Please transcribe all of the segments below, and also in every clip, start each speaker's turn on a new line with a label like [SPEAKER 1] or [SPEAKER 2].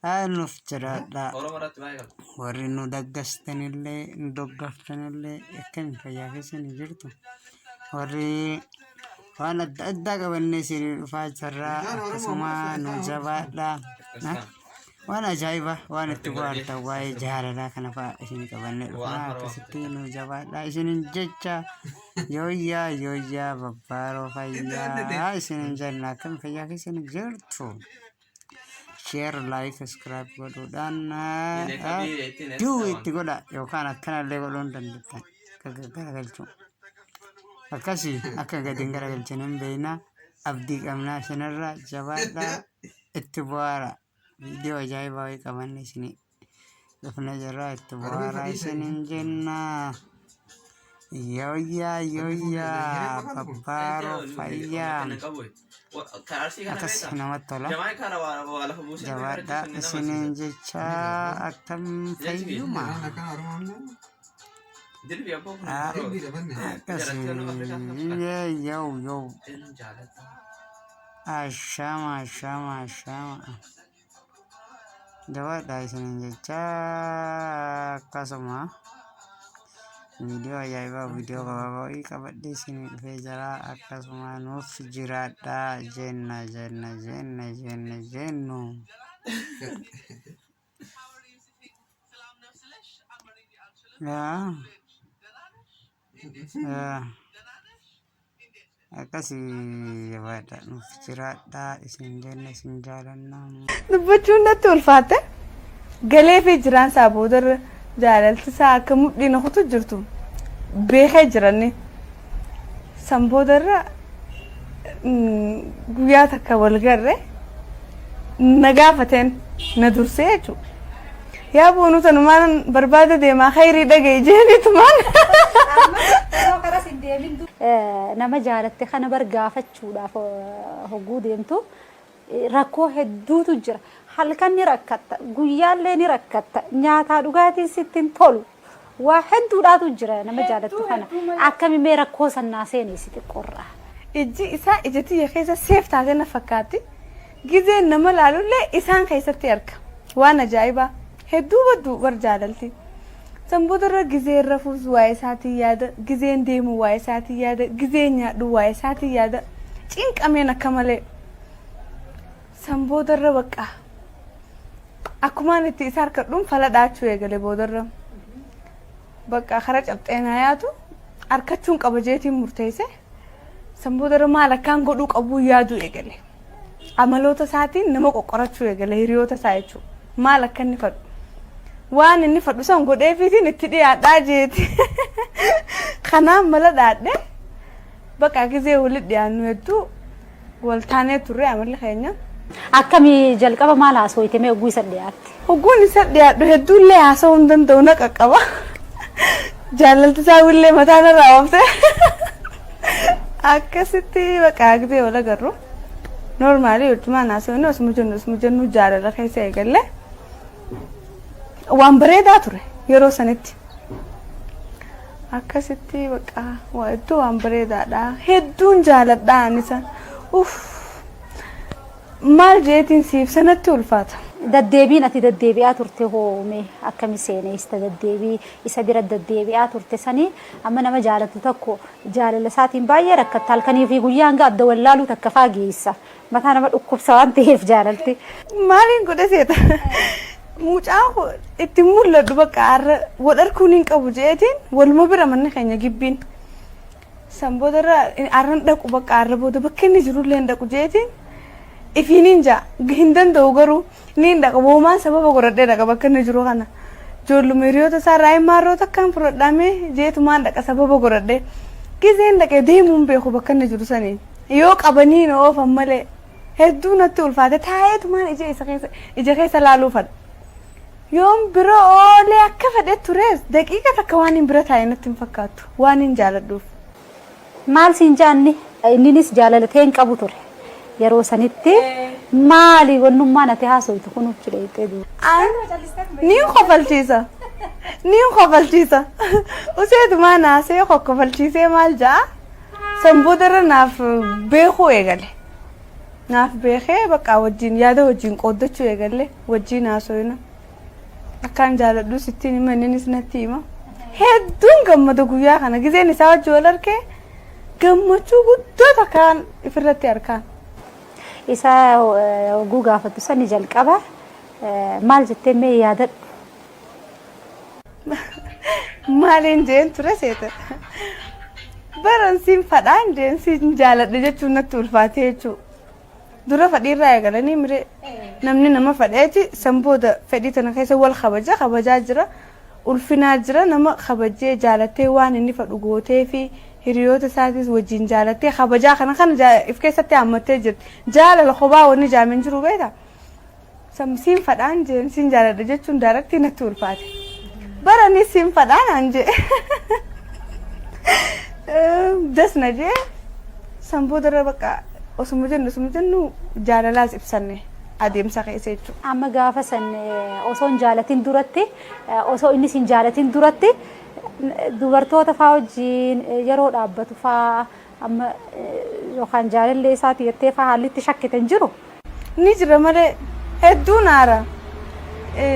[SPEAKER 1] Nuuf jiraadhaa. Warri nu daggastanillee nu doggaftanillee akkami fayyaa keessan jirtu. Warri waan adda addaa qabannee isinii dhufaa jirra. Akkasuma nu jabaadhaa. Waan ajaa'ibaa waan itti bohaartan waa'ee jaalalaa kana fa'a isin qabannee dhufnaa akkasitti nu jabaadhaa isinin jecha yooyyaa yooyyaa babbaaroo fayyaa isinin jenna akkam fayyaa keessan jirtu. Share like subscribe godhuudhaan duu itti godha yookaan akkanallee godhuu hin dandeettan garagalchuu. Akkasii akka gadi hin garagalchine hin beekna abdii qabnaa isinirra jabaadhaa itti bohaara. Viidiyoo ajaa'ibaa wayii qabanne isinii dhufne jirra itti bohaaraa isiniin jenna. Yooyyaa yooyyaa babbaaroo fayyaa akkas namatti tola. Jabaadhaa isiniin jecha akkam fayyuma. Akkasii yoo yoo. Ashama ashama ashama. Jabaadhaa isiniin jecha akkasuma viidiyoo ajaa'ibaa viidiyoo gabaabaa wayii qabadhee isinii dhufee jira akkasuma nuuf jiraadhaa jenna jenna jenna jenna jennu. Yaa. Yaa. Akkasii jabaadha nuuf jiraadhaa isin jenna isin jaalanna.
[SPEAKER 2] Dubbachuun natti ulfaatte. Galeefii jiraan isaa boodarra jaalalti isaa akka mudhii na kutu jirtu beekee jiranni. San boodarra guyyaa takka wal garre na gaafateen na dursee jechuudha. Yaa boonuu tanumaan barbaada deemaa khayrii dhaga'i jeeniitumaan.
[SPEAKER 3] Osoo karas hin deemin du.
[SPEAKER 4] Nama jaalatte kana bar gaafachuudhaaf hogguu deemtu rakkoo hedduutu jira. Halkan ni rakkatta, guyyaallee ni rakkatta, nyaataa dhugaatiin sitti hin tolu. Waa hedduudhaatu jira nama jaalattu kana. Akkami mee rakkoo san naa seenessi xiqqoorraa.
[SPEAKER 2] Ijji isaa ija tiyya keessa seef taatee na fakkaatti. Gizeen nama laalullee isaan keessatti arga. Waan ajaa'ibaa. Hedduu baddu bar jaalalti. San boodarra gizeen rafuus waa'ee isaatiin yaada, gizeen deemu waa'ee isaatiin yaada, gizeen nyaadhu waa'ee isaatiin yaada. Cinqameen akka malee. San boodarra bakka akkumaan itti isa harkadhuun fala dhaachuu eegale boodarra. Bakka kara cabxee naa yaatu harkachuun qaba jeetiin murteesse. San boodarra maal akkaan godhuu qabuu yaaduu eegale. Amaloota isaatiin nama qoqqorachuu eegale hiriyoota isaa jechuudha. Maal akka inni fadhu. Waan inni fadhu san godheefiitiin itti dhiyaadhaa jeeti. Kanaan mala dhaadhe bakka gizee walitti dhiyaannu hedduu wal taanee turre amalli keenya.
[SPEAKER 4] Akkami jalqaba maal haasooyte mee hogguu isa dhiyaatte?
[SPEAKER 2] Hogguun isa dhiyaadhu hedduullee haasa'uu hin danda'u na qaqqaba. Jaalalti isaa illee mataa narraa oofte. Akkasitti bakka gizee wal agarru. Normally wajjumaan haasofne osuma jennu osuma jennu jaalala keessa eegalle. Waan bareedaa ture yeroo sanitti. Akkasitti bakka waa hedduu waan bareedaadha. Hedduun jaaladha ani isa. Uff. Maal jeetiin siif sanatti ulfaata.
[SPEAKER 4] Daddeebiin ati daddeebi'aa turte hoo mee akkami seeneessita daddeebii isa bira daddeebi'aa turte sanii amma nama jaalatu tokko jaalala isaatiin baay'ee rakkatta halkanii fi guyyaa hanga adda wallaaluu takka faa geessa mataa nama dhukkubsa waan ta'eef jaalalti.
[SPEAKER 2] Maaliin godhe seeta? Mucaan kun itti mul'adhu bakka har'a wal arguun hin qabu jeetiin waluma bira manni keenya gibbiin. San boodarra har'an dhaqu bakka har'a booda bakka inni jirullee hin dhaqu jeetiin ifiin jaa hin danda'u garuu niin dhaqa woomaan sababa godhadhee dhaqa bakka inni jiru kana. Ijoolluma hiriyoota isaa irraa maarroo takkaan fudhadhamee jeetumaan dhaqa sababa godhadhee. Gizeen dhaqee deemuun beeku bakka inni jiru saniin. Yoo qabanii na oofan malee hedduu natti ulfaate taa'eetumaan ija isa keessa ija keessa laaluu fadha. Yoon bira oolee akka fedhe tures daqiiqa takka waan hin bira taa'e natti hin fakkaattu waan hin jaaladhuuf.
[SPEAKER 4] Maal siin jaanni inninis jaalala ta'e hin qabu ture yeroo sanitti maali wannummaan ati haasoftu kun jedhee duuba.
[SPEAKER 2] Niin kofalchiisa. Niin kofalchiisa. Useetumaa naasee kokkofalchiisee maal ja'a? San boodarra naaf beekuu eegale. Naaf beekee bakka wajjin yaada wajjin qooddachuu eegalle, wajjin haasofna. Akkaan jaaladhus ittiin hima, innis natti hima. Hedduun gammada guyyaa kana gizeen isaa wajji wal arkee gammachuu guddoo takkaan ifirratti arkaan.
[SPEAKER 4] Isa hogguu gaafattu sani jalqaba maal jettee mee yaadadhu?
[SPEAKER 2] Maaliin jeen ture seeta? Baran siin fadhaan jeen, siin jaaladhe jechuun natti ulfaatee jechuudha. Dura fadhiirraa eegalanii miree namni nama fadheeti, san booda fedhii tana keessa wal kabaja, kabajaa jira. Ulfinaa jira, nama kabajee jaalattee waan inni fadhu gootee fi hiriyoota isaatis wajjin jaalattee kabajaa kana kana if keessatti haammattee jirti. Jaalala kophaa wanni jaamen jiru beektaa? San siin fadhaan jeen, siin jaaladha jechuun direct natti ulfaate. Barani siin fadhaan aan jee. Das na jee, san boodarra bakka osuma jennu jaalalaas ibsanne adeemsa keessa jechuudha.
[SPEAKER 4] Amma gaafa san osoo hin jaalatin duratti, osoo inni hin jaalatin duratti, dubartoota faa wajjin yeroo dhaabbatu faa amma yookaan jaalallee isaati jettee faa haalli itti shakkite hin jiru?
[SPEAKER 2] Ni jira malee, hedduu naara.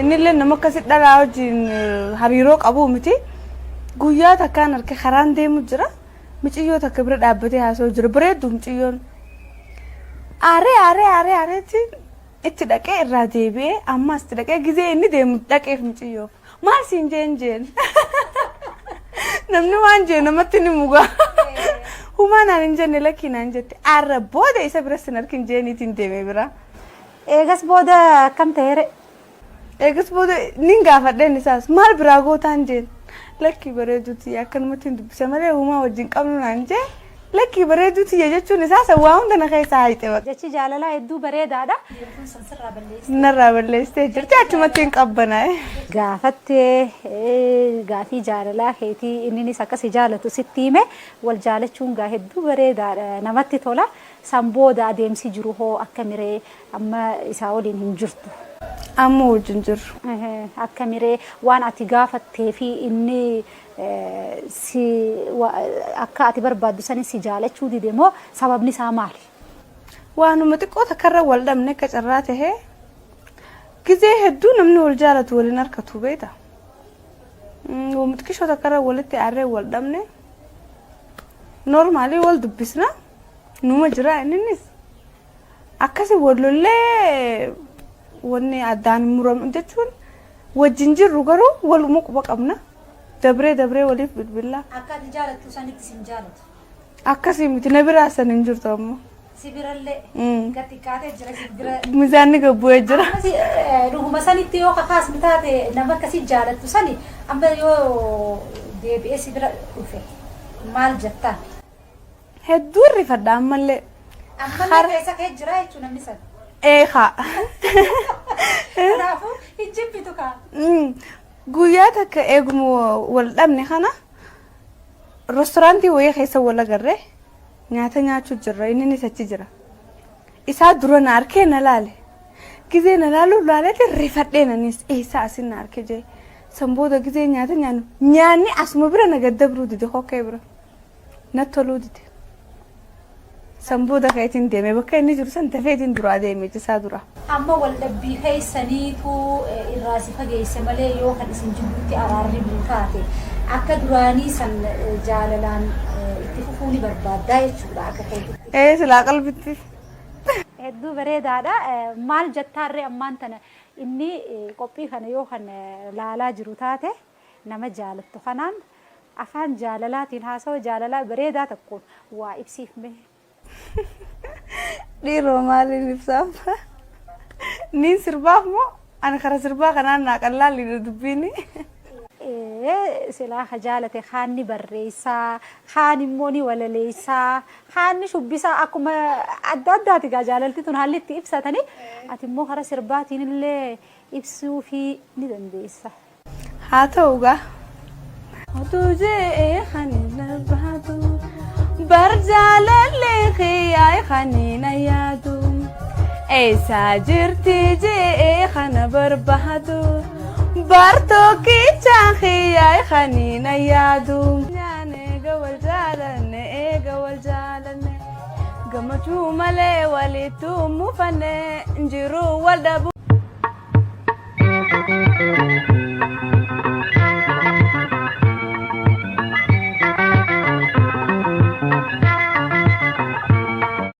[SPEAKER 2] Innillee nama akkasii dhalaa wajjin hariiroo qabu miti. Guyyaa takkaan harka karaan deemu jira. Miciyyoo takka bira dhaabbatee haasa'u jira. Bareeddu miciyyoon. Aaree aaree aaree aareetti itti dhaqee irraa deebi'ee, ammas itti dhaqee, gizee inni deemu dhaqeef miciyyoof. Maal siin jeen jeen. Namni waan jee namatti ni mugaa. Humaa naan hin jenne, lakkii naan jette. Arra booda isa bira sin arkin jeeniitiin deeme bira.
[SPEAKER 4] Eegas booda akkam ta'eere?
[SPEAKER 2] Eegas booda nin gaafadheen isaas, maal biraa gootaan jeen. Lakkii bareeduuti, akkanumatti hin dubbise malee humaa wajjin qabnu naan jee. Lakkii bareeduu tiyya jechuun isaa san waa hunda na keessaa hayxe baqa.
[SPEAKER 4] Jechi jaalalaa hedduu bareedaadha.
[SPEAKER 2] Narraa balleessitee jirti, achumatti hin qabbanaa'e.
[SPEAKER 4] Gaafattee gaafii jaalalaa keetii, inninis akkasi jaalatu sitti hime, wal jaalachuun gaa hedduu bareedaadha, namatti tola. San booda adeemsi jiru hoo akka miree? Amma isaa waliin hin jirtu?
[SPEAKER 2] Amma wajjin jirru.
[SPEAKER 4] Akka miree waan ati gaafattee fi inni si akka ati barbaaddu sani si jaalachuu dide moo sababni isaa maali?
[SPEAKER 2] Waanuma xiqqoo takkarra wal dhabne. Akka carraa tahee gizee hedduu namni wal jaalatu waliin harkatu beekta. Waanuma xiqqishoo takkarra walitti aarree wal dhabne. Normally wal dubbisna. Numa jira innis. Akkasi wal lollee wanni addaan muramu jechuun wajjin jirru, garuu waluma quba qabna. Dabree dabree waliif bilbilla.
[SPEAKER 3] Akka ati jaalattu sanitti sin jaalatu.
[SPEAKER 2] Akkasii miti, na biraa san hin jirtu ammoo.
[SPEAKER 3] Si birallee gad xiqqaatee jira si bira.
[SPEAKER 2] Mizaanni gad bu'ee jira.
[SPEAKER 3] Dhuguma sanitti yoo kakaasnu taate, nama akkasii jaalattu sani amma yoo deebi'ee si bira dhufe maal jettaan?
[SPEAKER 2] Hedduu rifadha ammallee.
[SPEAKER 3] Ammallee keessa kee jira jechuun namni san.
[SPEAKER 2] Eekaa.
[SPEAKER 3] Kanaafuu hin jibbitu kaa.
[SPEAKER 2] Guyyaa takka eeguma wal dhabne kana restooraantii wayii keessa wal agarree nyaata nyaachuu jirra, inninis achi jira. Isaa dura na arkee na laale. Gizee na laalu laaleeti rifadhee nanis, eessaa asin na arkee jee. San booda gizee nyaata nyaannu nyaanni asuma bira na gaddabruu dide, kokkee bira. Natti toluu dide. San booda ka'eetiin deeme, bakka inni jiru san dafeetiin duraa deeme jisaa dura.
[SPEAKER 3] Amma wal dhabbii keessaniitu irraa si fageesse malee, yoo kan isin jidduutti araarri bu'u taate akka duraanii san jaalalaan itti fufuu ni barbaaddaa jechuudha akka keetitti.
[SPEAKER 2] Ee, silaa qalbitti.
[SPEAKER 4] Hedduu bareedaadha. Maal jettaarree ammaan tana inni qophii kana yoo kan laalaa jiru taate, nama jaalattu kanaan afaan jaalalaatiin haasawa jaalalaa bareedaa tokkoon waa ibsiif mee.
[SPEAKER 2] Dhiiroo, maaliin ibsaaf? Niin sirbaaf moo? Ani kara sirbaa kanaan naa qallaalli dubbiini.
[SPEAKER 4] Silaa ka jaalate kaan ni barreessaa, kaan immoo ni walaleessaa, kaan ni shubbisaa, akkuma adda addaati gaa jaalalti tun haalli itti ibsatanii, ati immoo karaa sirbaatiin illee ibsuufii ni dandeessa.
[SPEAKER 2] Haa ta'u gaa. Otuu jee kan barbaadu bar jaalallee kiyyaa kan na yaadu, eessa jirti jee kana barbaadu bar tokkicha kiyyaa kan na yaadu. Nyaane eega wal jaalanne, eega wal jaalanne. Gammachuu malee walittu mufanne, injiru wal dhabu.